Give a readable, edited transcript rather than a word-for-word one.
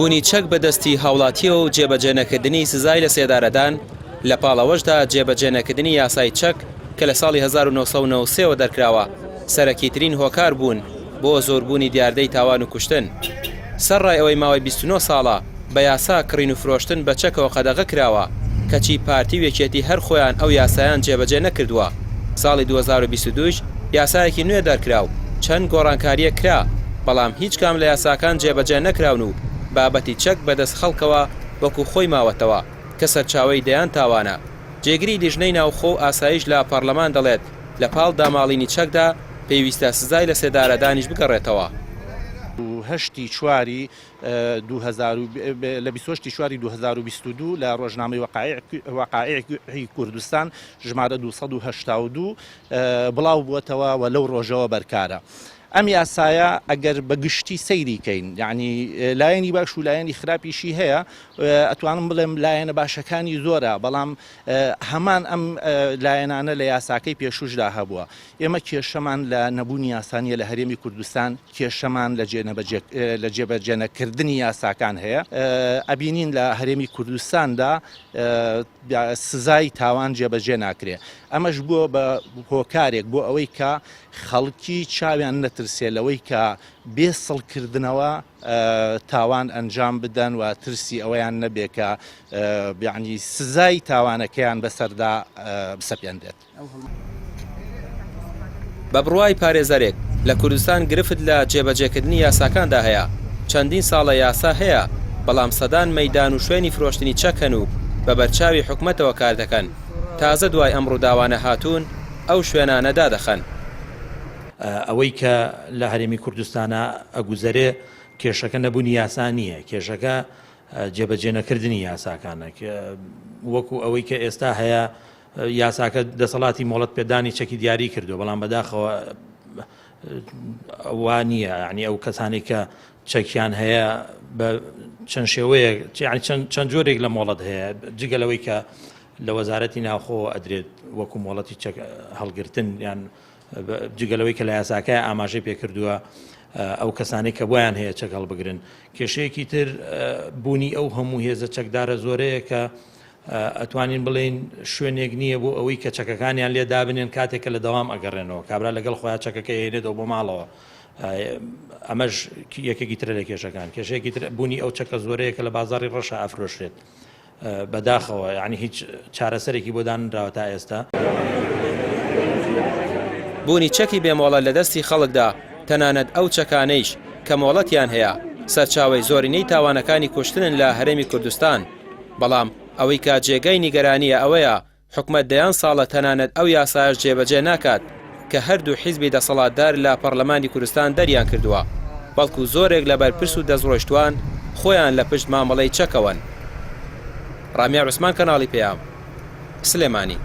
بوونی چەک بە دەستی هاوڵاتییەوە و جێبەجێنەکردنی سزای لەسێدارەدان، لە پاڵ ئەوەشدا جێبەجێنەکردنی یاسای چەک کە لە ساڵی 1993 ەوە دەرکراوە، سەرەکیترین هۆکار بوون بۆ زۆربوونی دیاردەی تاوان و کوشتن. سەرڕای ئەوەی ماوەی 29 ساڵە بە یاسا کڕین و فرۆشتن بە چەکەوە قەدەغە کراوە، کەچی پارتی و یەکێتی هەر خۆیان ئەو یاسایان جێبەجێ نەکردووە. ساڵی 2022 یش یاسایەکی نوێ دەرکرا و چەند گۆڕانکارییەک کرا، بەڵام هیچ کام لە یاساکان جێبەجێ نەکراون و بابەتی چەک بەدەست خەڵکەوە وەکو خۆی ماوەتەوە کە سەرچاوەی دەیان تاوانە. جێگری لیژنەی ناوخۆ و ئاسایش لە پەڕلەمان دەڵێت، لە پاڵ داماڵینی چەکدا، پێویستە سزای لەسێدارەدانیش بگەڕێتەوە. هەشتی چواری لە 28 چواری 2022 لە ڕۆژنامەی وەقائیعی کوردستان ژمارە 282 بڵاو بووەتەوە و لەو ڕۆژەوە بەرکارە. ئەم یاسایە ئەگەر بە گشتی سەیری کەین یعنی لایەنی باش و لایەنی خراپیشی هەیە ئەتوانم بڵێم لایەنە باشەکانی زۆرە بەڵام هەمان ئەم لایەنانە لە یاساکەی پێشوشدا هەبووە ئێمە کێشەمان لە نەبوونی یاسانیە لە هەرێمی کوردستان کێشەمان لە جێبەجێنەکردنی یاساکان هەیە ئەبینین لە هەرێمی کوردستاندا سزای تاوان جێبەجێ ناکرێ ئەمەش بووە بە هۆکارێک بۆ ئەوەی کە خەڵکی چاویان نەترسێ لەوەی کە بێ سڵکردنەوە تاوان ئەنجام بدەن و ترسی ئەوەیان نەبێ کە یعنی سزای تاوانەکەیان بەسەردا بسەپێنرێت. بە بڕوای پارێزەرێک، لە کوردستان گرفت لە جێبەجێکردنی یاساکاندا هەیە، چەندین ساڵە یاسا هەیە، بەڵام سەدان مەیدان و شوێنی فرۆشتنی چەک هەن و بە بەرچاوی حکومەتەوە کاردەکەن، تازە دوای ئەم ڕووداوانە هاتوون ئەو شوێنانە دادەخەن. ئەوەی کە لە هەرێمی کوردستانا ئەگوزەرێ کێشەکە نەبوونی یاسا نییە، کێشەکە جێبەجێنەکردنی یاساکانە، وەکو ئەوەی کە ئێستا هەیە یاساکە دەسەڵاتی مۆڵەت پێدانی چەکی دیاری کردووە، بەڵام بەداخەوە وا نییە، یعنی ئەو کەسانەی کە چەکیان هەیە بە چەند شێوەیەک چەند جۆرێک لە مۆڵەت هەیە جگە لەوەی کە لە وەزارەتی ناوخۆ ئەدرێت وەکو مۆڵەتی چەک هەڵگرتن یان جگە لەوەی کە لە یاساکە ئاماژەی پێکردووە ئەو کەسانەی کە بۆیان هەیە چەک هەڵبگرن کێشەیەکی تر بوونی ئەو هەموو هێزە چەکدارە زۆرەیە کە ئەتوانین بڵێین شوێنێک نییە بۆ ئەوەی کە چەکەکانیان لێ دابنێن کاتێک کە لە دەوام ئەگەڕێنەوە کابرا لەگەڵ خۆیان چەکەکە هێنێتەوە بۆ ماڵەوە ئەمەش یەکێکی ترە لە کێشەکان کێشەیەکی تر بوونی ئەو چەکە زۆرەیە کە لە بازاری ڕەشە ئەفرۆشرێت بەداخەوە یعنی هیچ چارەسەرێکی بۆ دانراوە تا ئێستا. بوونی چەکی بێ مۆڵەت لە دەستی خەڵکدا، تەنانەت ئەو چەکانەیش کە مۆڵەتیان هەیە، سەرچاوەی زۆرینەی تاوانەکانی کوشتنن لە هەرێمی کوردستان. بەڵام ئەوەی کە جێگای نیگەرانییە ئەوەیە حکومەت دەیان ساڵە تەنانەت ئەو یاسایەش جێبەجێ ناکات کە هەردوو حیزبی دەسەڵاتدار لە پەڕلەمانی کوردستان دەریان کردووە، بەڵکو زۆرێک لە بەرپرس و دەستڕۆیشتوان خۆیان لە پشت مامەڵەی چەکەوەن. ڕامیار عوسمان کەناڵی پەیام، سلێمانی.